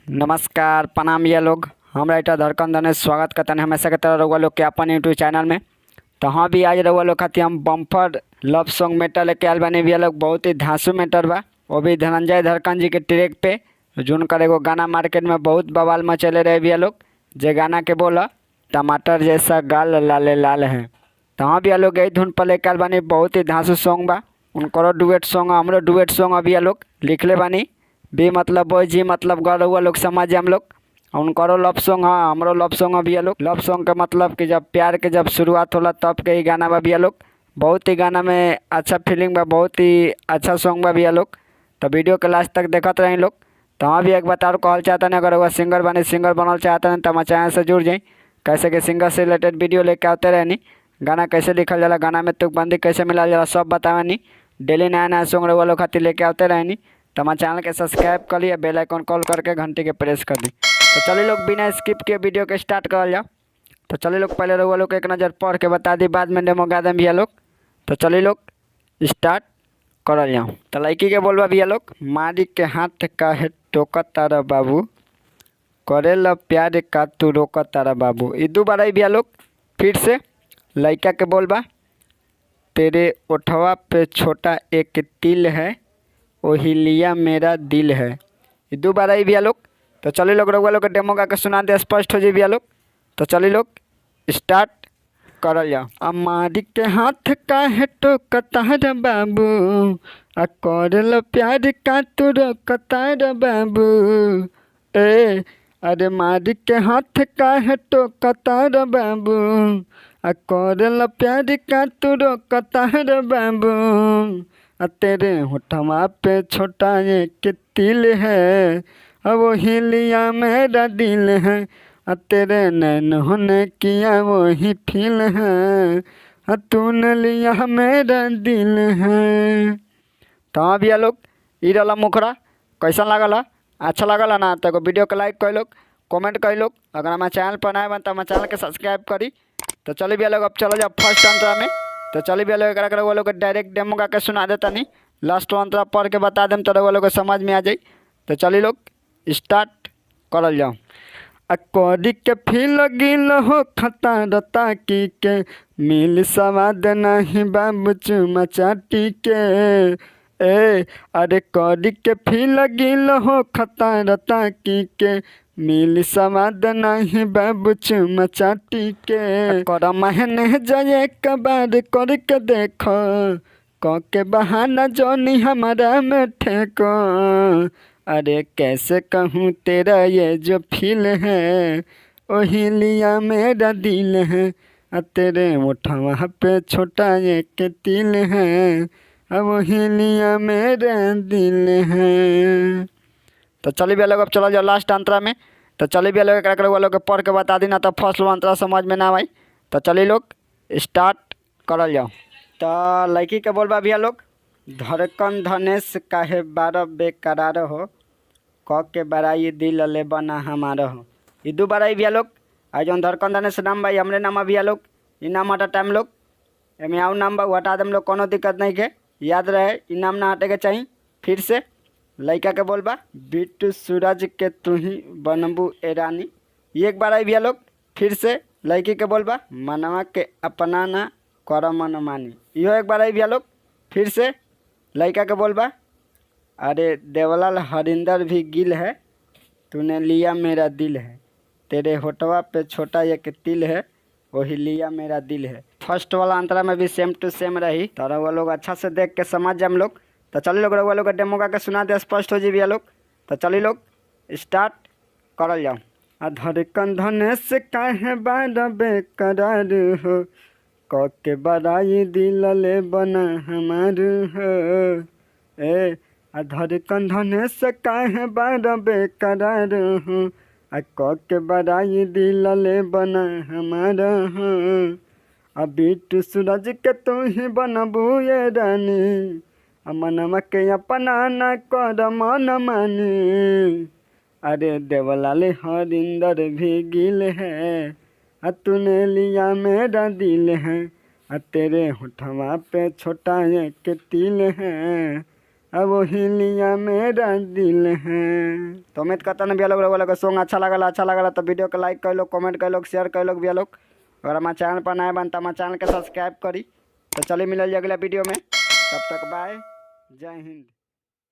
नमस्कार प्रणाम ये लोग, हम राइटर धड़कन धनेश स्वागत करते हैं हमेशा के तरह रउआ लोग के अपन यूट्यूब चैनल में। तो हाँ भी आज रउआ लोग खातिर हम बम्पर लव सॉन्ग मेटर लेके आयल बानी भैया लोग। बहुत ही धांसू मैटर बा, वो भी धनंजय धड़कन जी के ट्रैक पे, जिनकर एगो गाना मार्केट में बहुत बवाल मचले रहे भैया लोग। जे गाना के बोला टमाटर जैसा गाल लाले लाल है। तो हाँ भैया लोग यही धुन पर लेके आयल बानी, बहुत ही धांसू सॉन्ग बा। उनकरो डुएट सॉन्ग, हमरो डुएट सॉन्ग भैया लोग लिखले बानी। बी मतलब बॉय, जी मतलब गर्ल, हुआ लोग समझ हम लोग। उनकरो लव सॉन्ग है, हमरो लव सॉन्ग है भैया लोग। लव सॉन्ग का मतलब कि जब प्यार के जब शुरुआत होला तब के ही गाना बा भैया लोग। बहुत ही गाना में अच्छा फीलिंग बा, बहुत ही अच्छा सॉन्ग बा भैया लोग। तो वीडियो के लास्ट तक देखत रही लोग। तो हाँ भी एक बात और कहल चाहता नहीं, अगर वह सिंगर बने सिंगर बनल चाहता नहीं तो हमारे चैनल से जुड़ जाए। कैसे कि सिंगर से रिलेटेड वीडियो लेके आते रहनी, गाना कैसे लिखल जाला, गाना में तुकबंदी कैसे मिलाल जाला, सब बतावेनी। डेली नया नया सॉन्ग रउआ लोग खातिर लेके आते रहनी। तो हमारे चैनल के सब्सक्राइब कर लिया, बेल आइकन कॉल करके घंटी के प्रेस कर दी। तो चलिए लोग बिना स्किप के वीडियो के स्टार्ट करल जाओ। तो चलिए लोग पहले रउआ लोग एक नज़र पढ़ के बता दी, बाद में डेमो गा दें भैया लोग। तो चलिए लोग स्टार्ट करल जाओ। तो लड़की के बोलबा भैया लोग, मारी के हाथ काहे टोकत तारा बाबू, करेला प्यार का तू रोकत तारा बाबू। ई दू बार आई भैया लोग। फिर से लड़का के बोलबा, तेरे ओठवा पे छोटा एक तिल है, वही लिया मेरा दिल है। ई दू बार आई भैया लोग। तो चलिए लोग रउआ लोग के डेमो गा के सुना दे, स्पष्ट हो जाए भैया लोग। तो चलिए लोग स्टार्ट करल जाओ। अमारी के हाथ काहे टोकता रे बाबू, आ करल प्यार का तू रोकता रे बाबू। ए अरे मारी के हाथ काहे टोकता रे बाबू, आ करल प्यार का तू रोकता रे बाबू। आ तेरे होठवा पे छोटा एक तिल है, अब वही लिया मेरा दिल है। आ तेरे नैनों ने किया वही फील है, आ तूने लिया मेरा दिल है। तो हाँ भैया लोग, ई रहा मुखड़ा कैसा लागल? अच्छा लागल ना तो एगो वीडियो के लाइक कर लोग, कमेंट कर लोग। अगर हमारे चैनल पर नए बन तो हमारे चैनल के सब्सक्राइब करी। तो चलिए भैया लोग अब चलो जाओ फर्स्ट अंतरा में। तो चलिए भैया लोग एकरा वो लोग डायरेक्ट डेमो गा के सुना देता नहीं, लास्ट अंतरा पढ़ के बता देम तो वो लोग समझ में आ जाई। तो चलिए लोग स्टार्ट करल जाओ। आ करी के फील गिल हो खता रता की के, मिल सवाद नहीं बाबू चुमा चाटी के। ए अरे करी के फील गिल हो खता रता की के, मिल सवाद नहीं बाबू चुमा चाटी के। कर महने जाए कबार करके देखो, क के बहाना जोनी हमारा में ठेको। अरे कैसे कहूँ तेरा ये जो फील है, वही लिया मेरा दिल है। आ तेरे ओठवा पे छोटा एक तिल है, अब वही लिया मेरा दिल है। तो चलिए भैया लोग अब चला जाओ लास्ट अंतरा में। तो चलिए भैया लोग एकरा के लोग पढ़ के बता दी ना तो फर्स्ट अंतरा समझ में ना आई। तो चलिए लोग स्टार्ट करल जाओ। तो लड़की के बोलबा भैया लोग, धड़कन धनेश काहे बारह बेकरार हो, क के बड़ाई दिल ले बना हमारा हो। ई दू बार आई भैया लोग। आ जौन धड़कन धनेश नाम भाई हमरे नाम भैया लोग, ई नाम हटा टाइम लोग एमे आउ नाम बा हटा देम लोग, कोनो दिक्कत नहीं के, याद रहे ई नाम ना हटे के चाहिए। फिर से लड़का के बोलबा, बिट्टू सूरज के तू ही बनबू ए रानी। ये एक बार आई भैया लोग। फिर से लड़की के बोलबा, मनवा के अपना ना कर मन मानी। इहो एक बार आई भैया लोग। फिर से लड़का के बोलबा, अरे देवलाल हरिंदर भी गिल है, तूने लिया मेरा दिल है। तेरे होठवा पे छोटा एक तिल है, वही लिया मेरा दिल है। फर्स्ट वाला अंतरा में भी सेम टू सेम रही। तो रउआ लोग अच्छा से देख के समझ जाम लोग। तो चलिए लोग रउआ लोग डेमो गा के सुना दे, स्पष्ट हो जी भैया लोग। तो चलिए लोग स्टार्ट करल जाओ। आ धड़कन धनेश काहे बार बेकरार हो, क के बड़ाई दिल ले बना हमार हो। ए आ धड़कन धनेश काहे बार बेकरार हो, आ क के बड़ाई दिल ले बना हमार हो। आ बिट्टू सूरज के तू ही बनबू ये रानी, आ मनवा के अपना न कर मन मानी। अरे देवलाल हरिंदर भी गिल है, आ तूने लिया मेरा दिल है। आ तेरे होठवा पे छोटा एक तिल है, अब वही लिया मेरा दिल है। तो उम्मीद करता ना भैया लोग रउआ लोग के सॉन्ग अच्छा लागल। अच्छा लागल तो वीडियो के लाइक कर लो, कमेंट कर लो, शेयर कर लो भैया लोग। अगर हमारे चैनल पर नए बन तो हमारे चैनल के सब्सक्राइब करी। तो चलिए मिलल अगला वीडियो में, तब तक बाय, जय हिंद।